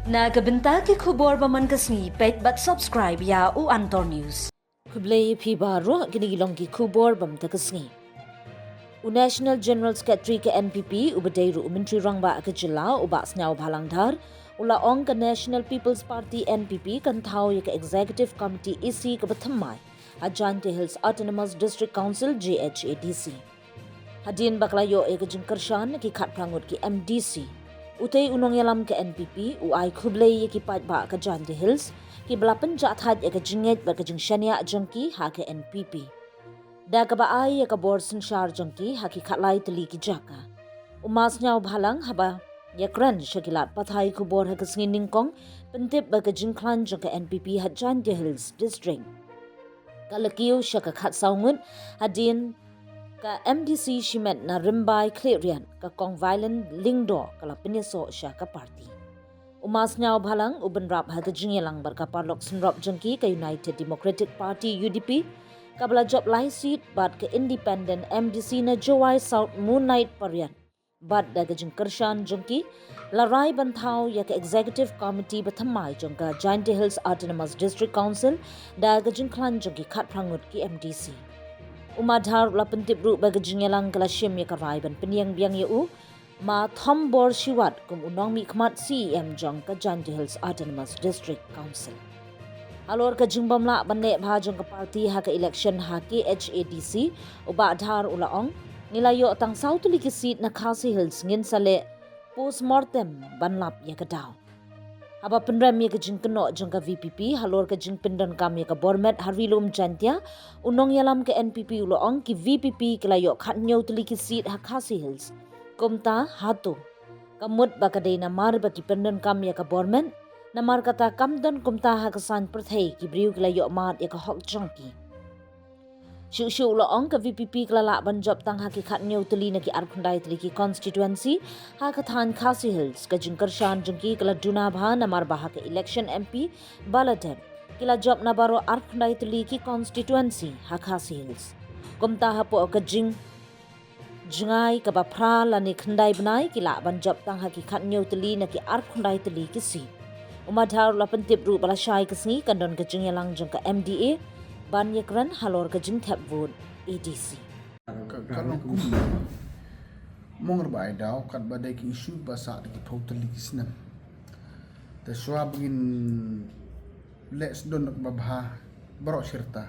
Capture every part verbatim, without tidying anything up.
Na ka bynta ki khubor ba man ka sngi, peit bad subscribe ïa u Antor News. Khublei phi baroh, kine ki long ki khubor ba man ka sngi. U National General Secretary ka N P P, uba dei ruh u Myntri Rangbah ka jylla, u Bah Sniawbhalang Dhar, u la ong ka National People's Party, N P P, kan thaw ïa ka Executive Committee E C kaba thymmai ha Jaintia Hills Autonomous District Council, J H A D C. Hadien ba ka la ïoh ïa ka jingkyrshan na ki khatphra ngut ki M D C, utei u nongïalam ka N P P u ai khublei ïa ki paidbah ka Jaintia Hills, kiba la pynjahthait ïa ka jingngeit bad ka jingshaniah jong ki ha ka N P P, da kaba ai ïa ka bor synshar jong ki ha ki khatlai tylli ki jaka. U Ma Sniawbhalang, haba ïakren sha ki lad pathai khubor ha ka sngi nyngkong, pyntip ba ka jingkhlaiñ jong ka N P P ha Jaintia Hills District ka la kiew sha ka khatsaw ngut, hadien ka M D C shimet na Rymbai Khliehriat, ka Kong Violin Lyngdoh, ka la pynïasoh sha ka party. U Ma Sniawbhalang u bynrap ha ka jingïalang bad ka paralok synrop jong ki, ka United Democratic Party, U D P, kaba la jop lai seat, bad ka Independent M D C na Jowai South, Moonlight Pariat, bad da ka jingkyrshan jong ki, la rai ban thaw ïa ka Executive Committee ba thymmai jong ka Jaintia Hills Autonomous District Council da ka jingkhlaiñ jong ki khatphra ngut ki M D C. U Ma Dhar u la pyntip ruh ba ka jingïalang ka la shim ïa ka rai ban pynïeng biang ïa u Ma Thombor Shiwat kum u nongmihkhmat C E M jong ka Jaintia Hills Autonomous District Council. Halor ka jingbymlah ban leh bha jong ka party ha ka election ha K H A D C, u Bah Dhar u la ong, ngi la ïoh tang saw tylli ki seat na Khasi Hills, ngin sa leh postmortem ban lap ïa ka daw. Haba pynrem ïa ka jingkynnoh jong ka V P P halor ka jingpyndonkam ïa ka bor met ha Ri Lum Jaintia, u nongïalam ka N P P u la ong, ki V P P ki la ïoh khathynñiew tylli ki seat ha Khasi Hills. Kumta hato ka mut ba ka dei namar ba ki pyndonkam ïa ka bor met? Namar kata kam don kumta ha ka saiñ pyrthei, ki briew ki la ïoh mad ïa ka hok jong ki. Shuh shuh u la ong, ka V P P ka la lah ban jop tang ha ki khathynñiew tylli na ki arphew khyndai tylli ki constituency ha ka thaiñ Khasi Hills. Ka jingkyrshan jong ki ka la duna bha namar ba ha ka election M P ba la dep, ki la jop na baroh arphew khyndai tylli ki constituency ha Khasi Hills. Kumta hapoh ka jing jngai kaba phra lane khyndai bnai, ki lah ban jop tang ha ki khathynñiew tylli na ki arphew khyndai tylli ki seat. U Ma Dhar u la pyntip ruh ba lashai ka sngi kan don ka jingïalang jong ka M D A ban ïakren halor ka jingthep vote A D C. Ka, ka long kum mong re ba ai daw, katba dei ki issue ba sah da ki phew tylli ki snem. Te shuwa ba ngin leh sdon da kaba bha baroh shi rta,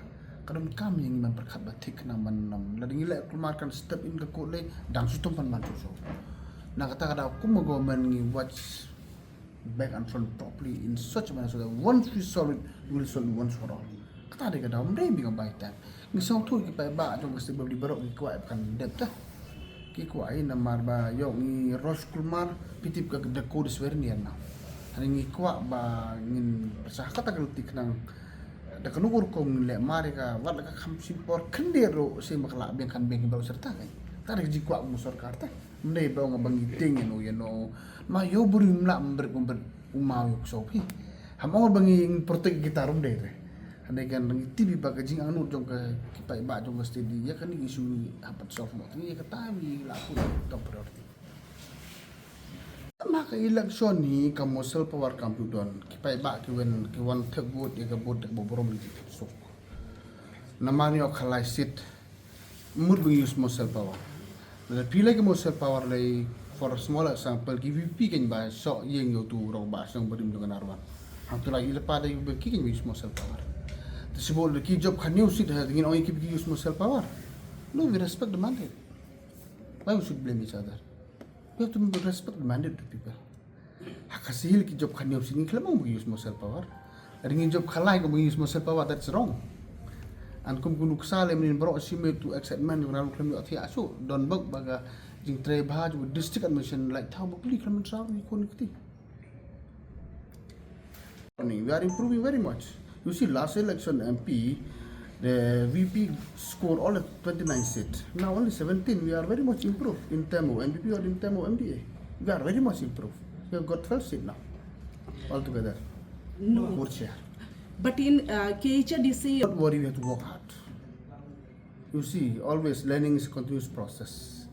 ka donkam ïa ngi ban pyrkhat ba thik khnang ban ym, lada ngi leh kulmar kan step in ka court lei, dang shu tum pan ban shu shu. Na kata ka daw kum ka government ngi watch back and front properly in such a manner so that once we solve it, we will solve it once for all. Kata dei ka daw, ym dei ba ngi ka bai time. Ngi sngewthuh ki paidbah jong ka state Assam baroh ki kwah ban dep te. Ki kwah hi namar ba ïoh ngi rush kulmar, phi tip ka, the court is very near now. Hynrei ngi kwah ba ngin pyrshah kata ka lynti khnang da kano ka rukom ngin leh mar ïa ka, wat la ka kham shim por khyndiat ruh, shisien ba ka lah biang kan biang baroh shi rta. Kata dei ka jingkwah ka sorkar te. Ym dei ba ong ba ngi tieng ïano ïano. Ma ïoh buri ym lah, ym bret ym bret, u maw ïoh ksew phi. Haba ong ba ngi protect kita ruh ym dei re. Hynrei kan ngi tip ba ka jingangnud jong ka, ki paidbah jong ka state ïa kane ka issue ngi hap ban solve noh. Te ïa kata ngi la put top priority. Ma ka election hi ka moral power kam ju don. Ki paidbah ki wan, ki wan thep vote, ïa ka vote da kaba burom, ki thep suk. Namar ïoh khalai seat. Mut ba ngi use moral power. Lada phi leh ka moral power lei, for a small example, ki V P kan ba soh ïing ïa utu u rangbah shnong barim jong ka Narwan. Hangtu la ïa leh pat da ki kan use moral power. Te shu bun lada ki jop khathynñiew seat, ha ngin ong ïa ki ba ki use moral power. No, we respect the mandate. Why we should blame each other? We have to respect the mandate of the people. Ha Khasi Hills ki jop khathynñiew seat, ngi khlem ong ba ngi use moral power. Lada ngi jop khalai, ong ba ngi use moral power, that's wrong. And kum ka nuksa lei mynnin baroh shi miet to excitement, ïa nga ruh khlem ïoh thiah shuh, don bok ba ka jingtrei bha jong ka district administration, lait thaw ba kuli khlem mynsaw ngi khun kti. We are improving very much. You see, last election M P, the V P score all at twenty-nine seats. Now only seventeen. We are very much improved in term of N P P or in term of M D A. We are very much improved. We have got twelve seats now altogether. No. Four chair. But in, uh, K H A D C, don't worry, we have to work hard. You see, always learning is a continuous process.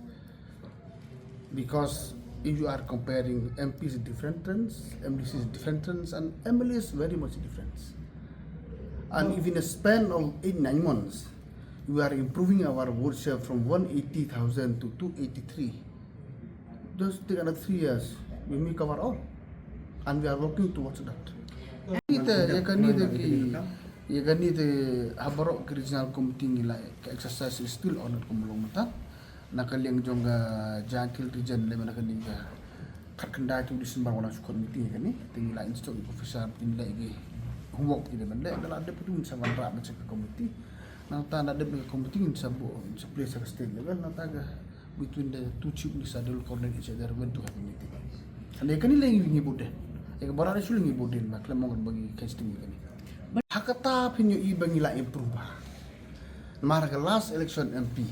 Because If you are comparing M Ps different trends, M D Cs different trends, and M L As very much different. And if in a span of eight, nine months, we are improving our vote share from one eighty thousand to two eighty-three. Just take another three years, we may cover all. And we are working towards that. Ite, ïa kane te ki, ïa kane te ha baroh ki regional committee ngi la, ka exercise is still on kumba long mynta. Na ka liang jong ka Jaintia Hills Region lem na kane ka khatkhyndai tarik December, ngi la shu khot meeting ïa kane. Te ngi la instruct ïa ki officer, kin leh ki homework, kin leh ban leh, da la dep tu ngin sa wanrah ban check ka committee. Nangta da dep ka committee ngin sa buh, ngin sa place ha ka state level, nangta ka between the two chief minister, they will coordinate each other when to have a meeting. And ïa kane lei ngi bud de. Ïa ka baroh issue lei ngi bud de, ma khlem ong ba ngi khein sting ïa kane. Ha kata phin ïohi ba ngi la improve bha. Namar ka last election M P,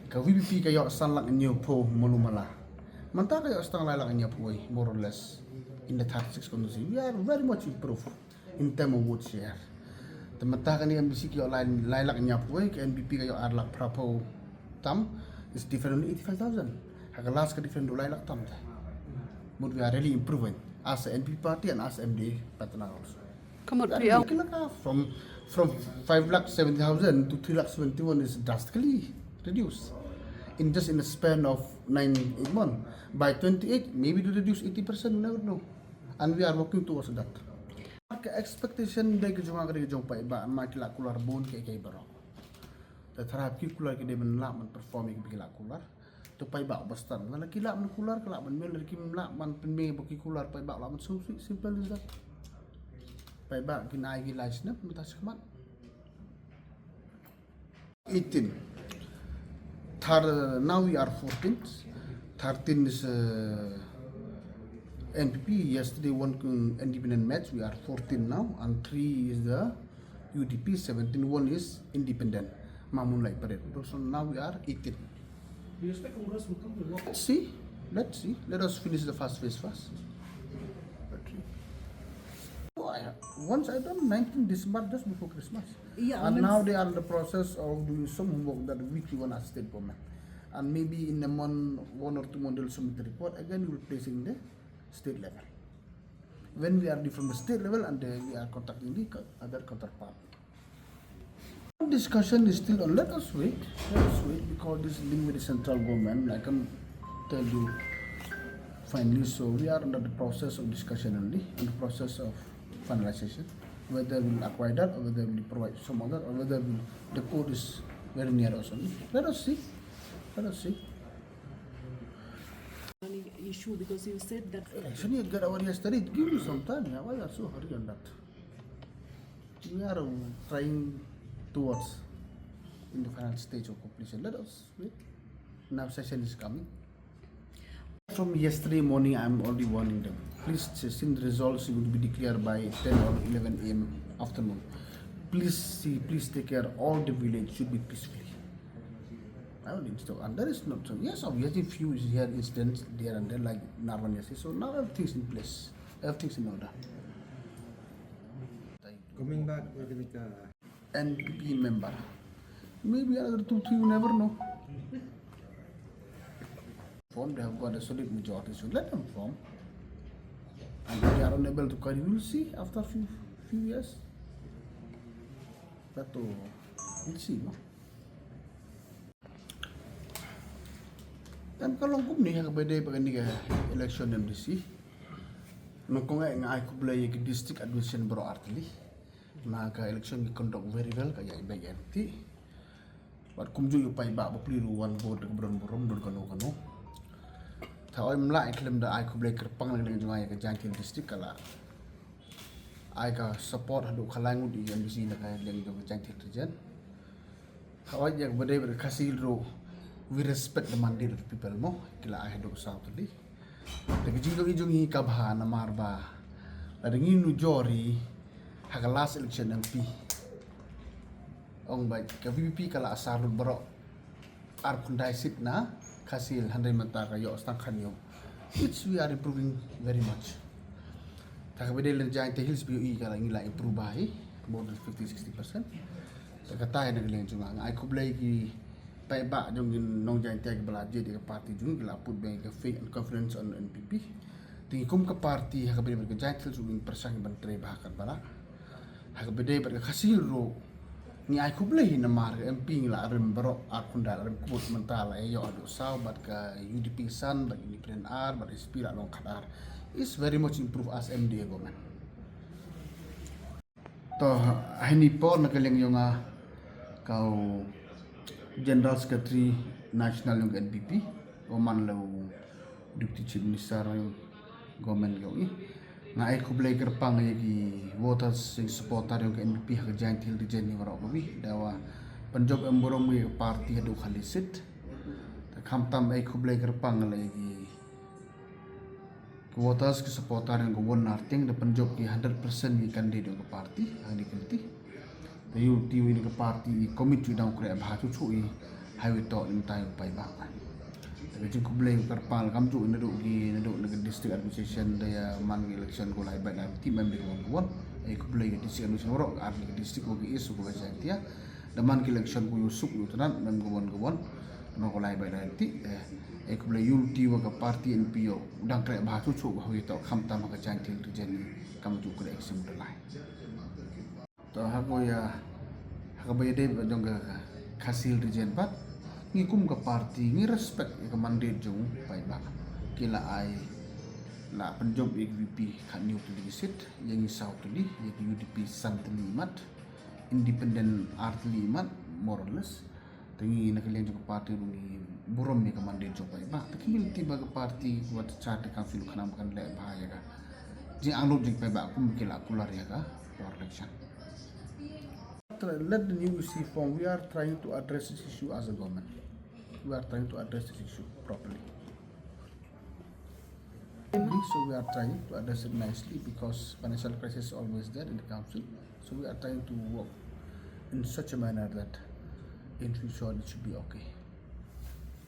ka V P P ka ïoh san lak hynñiewphew malu mala. Mynta ka ïoh tang lai lak hynñiewphew wei, more or less, in the thirty-six constituency. We are very much improved in term of vote share. Te mynta kane M D C ka ïoh lai, lai lak hynñiewphew wei, ka N P P ka ïoh ar lak phraphew tam, is different only eighty-five thousand. Ha ka last ka different du lai lak tam te. But we are really improving as a N P P party and as M D A partner also. Ka mut phi ong, from, from five lakh seventy thousand to three lakh seventy-one is drastically reduced in just in a span of nine, eight months. By twenty-eight, maybe to reduce eighty percent, we never know. And we are working towards that. Ka expectation dei ka jong nga, ka dei ka jong paidbah, namar ki la kular bun kiei kiei baroh. Te tharai ki kular ki dei ban lah ban perform ïa kiba ki la kular. Te paidbah ba stad, lada ki lah ban kular, ki lah ban mih, lada kim lah ban pynmih ba ki kular, paidbah lah ban sngewsih, simple as that. Paidbah kin ai ki lai snep mynta shakhmat. Eighteen. Thir-, now we are fourteen. Thirteen is, uh, N P P. Yesterday one, um, independent match. We are fourteen now, and three is the U D P. Seventeen, one is independent. Ma Moonlight Parade. So now we are eighteen. Do you expect Congress will come to work? Let's see. Let's see. Let us finish the first phase first. But, oh, I, once I done, nineteenth December, just before Christmas. Yeah, and now they are in the process of doing some homework that with one as state government. And maybe in a month, one or two months, they'll submit the report. Again, we will place in the state level. When we are from the state level, and then we are contacting the co-, other counterpart. Discussion is still on. Let us wait. Let us wait because this link with the central government, I can tell you finally. So we are under the process of discussion only, in the process of finalization, whether we'll acquire that or whether we'll provide some other or whether we'll, the code is very near us only. Let us see. Let us see. Any issue because you said that election you get our yesterday. Give me some time. Yeah, why you are so hurry on that? We are, um, trying towards in the final stage of completion. Let us wait. Now session is coming. From yesterday morning, I'm already warning them. Please, since the results will be declared by ten or eleven A M afternoon, please see, please take care. All the village should be peacefully. I will install, and there is not so. Yes, obviously, few is here incidents there and there, like Narwan yesterday. So now everything's in place, everything's in order. Coming back with the N P P member. Maybe another two, three, you never know. Form, they have got a solid majority, so let them form. And if they are unable to carry, we'll see after few, few years. That too, we'll see, no? Em ka long kumne ha kaba dei ba kane ka election M D C. Nangkong eh nga ai khublei ïa ki district administration baroh artylli. Na ka election ki conduct very well, ka ïai beit ïai ryntih. Bad kumjuh ïa u paidbah bapli ruh wan vote da ka burom burom, don kano kano. Thaw ym lah ïa khlem da ai khublei kyrpang na ka liang jong nga ïa ka Jaintia Hills District, ka la ai ka support haduh khatlai ngut ïa ka M D C na ka liang jong ka Jaintia Hills Region. Hawai ïa kaba dei bad ka Khasi Hills ruh, we respect the mandate of the people mo, ki la ai haduh saw tylli. Te ka jingïohi jong ngi ka bha namar ba lada ngi nujor ïa ka last election M P, ong ba ka V P P ka la asar lut baroh arphew khyndai seat na Khasi Hills, hynrei mynta ka ïoh tang khathynñiew. Which we are improving very much. Te kaba dei lane Jaintia Hills ba ïohi ka la ngi la improve bha hi, more than fifty, sixty percent. Te kata hi na ka liang jong nga, nga ai khublei ki Paidbah jong ngi nong Jaintia kiba la jied ïa ka party jong ngi ki la put biang ïa ka faith and confidence on N P P. Te ngi kum ka party ha kaba ïadei bad ka Jaintia Hills ruh ngin pyrshang ban trei bha katba lah. Ha kaba ïadei bad ka Khasi Hills ruh ngi ai khublei namar ka M P ngi la rim baroh ar khyndai, la rim kut, mynta la ïoh haduh saw, bad ka U D P san, bad Independent ar, bad S P la long khatar. Is very much improve as M D A government. To, ha ine i por na ka liang jong nga ka u General Secretary National jong ka N P P, u man la u Deputy Chief Minister jong government jong i. Nga ai khublei kyrpang ïa ki voters, ïa ki supporter jong ka N P P ha ka Jaintia Hills Region hi waroh kawi. Da wa pynjop em burom ïa ka party haduh khatlai seat. Te khamtam ai khublei kyrpang la ïa ki ki voters, ki supporter jong ka Ward Nartiang, da pynjop ki hundred percent ki candidate jong ka party ha kane ka lynti. Te ïa u, te ïa u, ïa ka party i commit ïa u, dang khreh bha shuh shuh i ha u, ïa u to, ïa u to paidbah. Te ka jingkhublei kyrpang kam ju naduh ki, naduh na ka district administration, da ïa man ka election ko lai bad lai team em da ka Ward, ka Ward. Ai khublei ka district administration waroh, ar ka district, ko ka East, ko ka West Jaintia. Da man ka election ko ïa u suk ïa u tnat, em ka Ward, ka Ward. Em ko lai bad lai team, eh, ai khublei ïa u, te ïa u, ka party N P P ïa u dang khreh bha shuh shuh ha u, ïa u to, khamtam ha ka Jaintia Hills Region kam ju khreh extreme de lai. To ha ko ïa, ha kaba ïadei bad jong ka Khasi Hills Region pat, ngi kum ka party ngi respect ïa ka mandate jong u paidbah. Ki la ai, la pynjop ïa ka V P khatñiew tylli ki seat, ïa ngi saw tylli, ïa ka U D P san tylli mat, Independent ar tylli mat, more or less. Te ngi na ka liang jong ka party ruh ngi burom ïa ka mandate jong u paidbah. Te ki lynti ba ka party, wat cha te kam shu khnang ba kan leh bha ïa ka jingangnud jong u paidbah kum ki la kular ïa ka por election. Let the new E C form. We are trying to address this issue as a government. We are trying to address this issue properly. So we are trying to address it nicely because financial crisis is always there in the council. So we are trying to work in such a manner that in future it should be okay.